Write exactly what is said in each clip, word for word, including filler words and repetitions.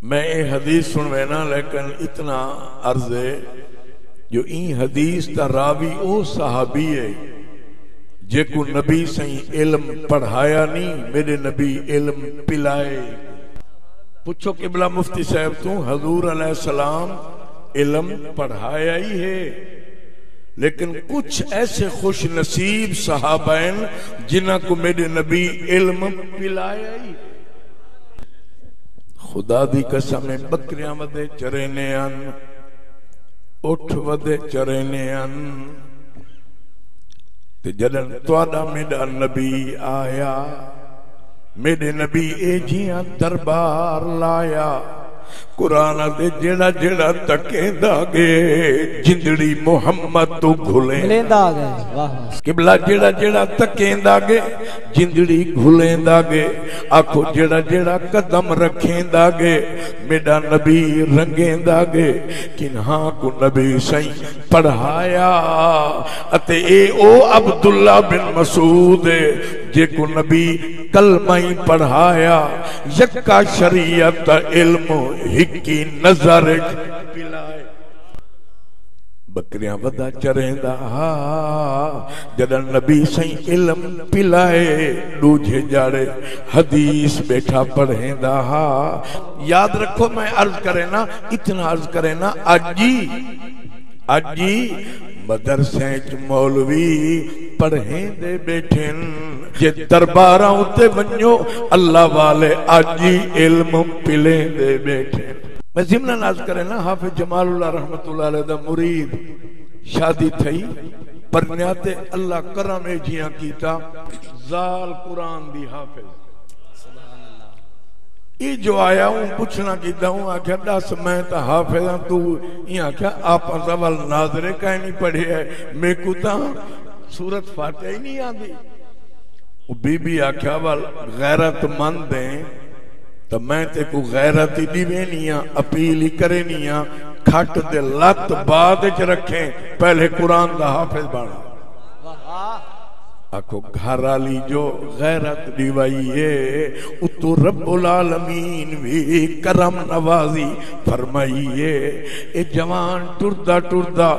میں اے حدیث سنوینا، لیکن اتنا عرض ہے جو ایں حدیث دا راوی او صحابی ہے جیکوں نبی سئیں علم پڑھایا نہیں، میݙے نبی علم پلائے۔ پچھو قبلہ مفتی صاحب توں، حضور علیہ السلام علم پڑھایا ہی ہے، لیکن کچھ ایسے خوش نصیب صحابہ ہیں جنہاں کو میرے نبی علم پلایا ہی۔ خدا دی قسم ہے، بکریاں ودے چرینے ہن، اٹھ ودے چرینے ہن، تے جݙݨ تہاݙا میݙا نبی آیا، میݙے نبی اے جیاں دربار لایا۔ قرآن دے جیڑھا جیڑھا تکیندا ڳے، جندڑی محمد توں گھلیندا ڳے۔ واہ واہ۔ قبلہ جیڑھا جیڑھا تکیندا ڳے، جندڑی گھلیندا ڳے۔ آکھو جیڑھا جیڑھا قدم رکھیندا ڳے، میݙا نبی رنگیندا ڳے۔ کنہاں کوں نبی سئیں پڑھایا، اتے اے او عبداللہ بن مسعود ہے جیکوں نبی کلمہ ہی پڑھایا۔ یکا شریعت دا علم ہکی نظر اچ پلائے۔ بکریاں ودا چریندا ہا، جݙݨ نبی سئیں علم پلائے، ݙوجھے جاڑے حدیث ٻیٹھا پڑھیندا ہا۔ یاد رکھو، میں عرض کرینا، اتنا عرض کرینا، اڄ ہی اڄ مدرسیں اچ مولوی پڑھیندے ٻیٹھن، جے درباراں اتے ونڄو، اللہ والے اڄ علم پلیندے ٻیٹھن۔ میں ضمناً عرض کرینا، حافظ جمال اللہ رحمت اللہ علیہ دا مرید شادی تھئی، پرنیا تے اللہ کرم اے جیاں کیتا، زال قرآن دی حافظ۔ اے جو آیا، اوں پچھݨا کیتا، اوں آکھیا، "ݙس، میں تاں حافظ ہاں، توں۔" ایں آکھیا، "آپاں تاں ول ناظرے کائنی پڑھیا ہے، میکوں تاں سورت فاتحہ ہی نہیں آندی۔" او بی بی آکھیا، "ول غیرت مند ہیں، تاں میں تیکوں غیرت ہی ݙیوینی ہاں، اپیل ہی کرینی ہاں، کھٹ تے لت بعد اچ رکھیں، پہلے قرآن دا حافظ بݨ۔" آکھو، گھر آلی جو غیرت ݙیوائی اے، اتوں رب العالمین وی کرم نوازی فرمائی اے۔ اے جوان ٹردا ٹردا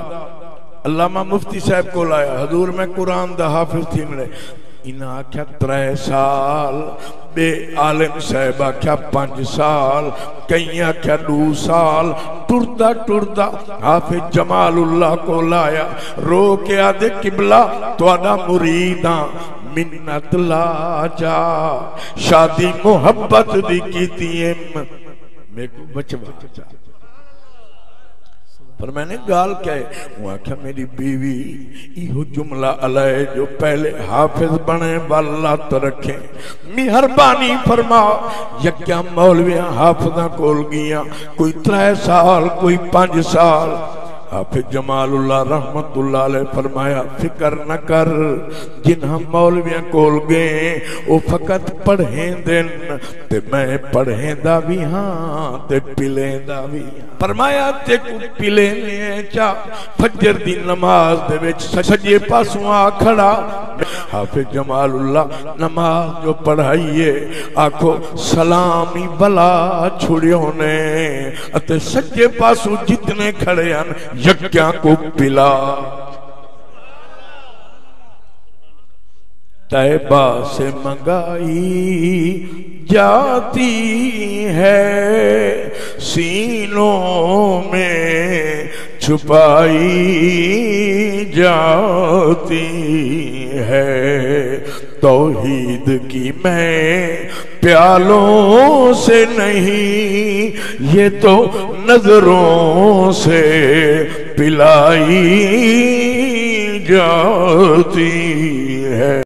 علامہ مفتی صاحب کول آیا، "حضور، میں قرآن دا حافظ تھیوݨے۔" انہاں آکھیا، "ترے سال۔" ٻئے عالم صاحب آکھیا، "پنج سال۔" کہیں آکھیا، "ݙو سال۔" ٹردا ٹردا حافظ جمال اللہ کول آیا، رو کے آہدے، "قبلہ، تہاݙا مرید ہاں، منت لا چا، شادی محبت دی کیتی ایم، میکوں بچوا چا۔" فرمائے نے، "ڳالھ کیا ہے؟" اوں آکھیا، "میݙی بیوی ایہو جملہ الائے جو پہلے حافظ بݨے، ول لت رکھیں، مہربانی فرما۔" یکیاں مولویاں حافظاں کول ڳیاں، کوئی ترے سال، کوئی پنج سال۔ حافظ جمال اللہ رحمت اللہ علیہ فرمایا، "فکر نہ کر، جنہاں مولویاں کول ڳئے، او فقط پڑھیندن۔" تے میں پڑھیندا وی ہاں تے پلیندا وی ہاں۔ فرمایا، "تیکوں پلینے چا، فجر دی نماز دے وچ سجے پاسوں آ کھڑا۔" حافظ جمال اللہ نماز جو پڑھائیے، آکھو، سلام ہی ولا چھڑیو نے، اتے سجے پاسوں جتنے کھڑے ہن، یکیاں کو پلا۔ طیبہ سے منگائی جاتی ہے، سینوں میں چھپائی جاتی ہے۔ توحید کی میں پیالوں سے نہیں، یہ تو نظروں سے پلائی جاتی ہے۔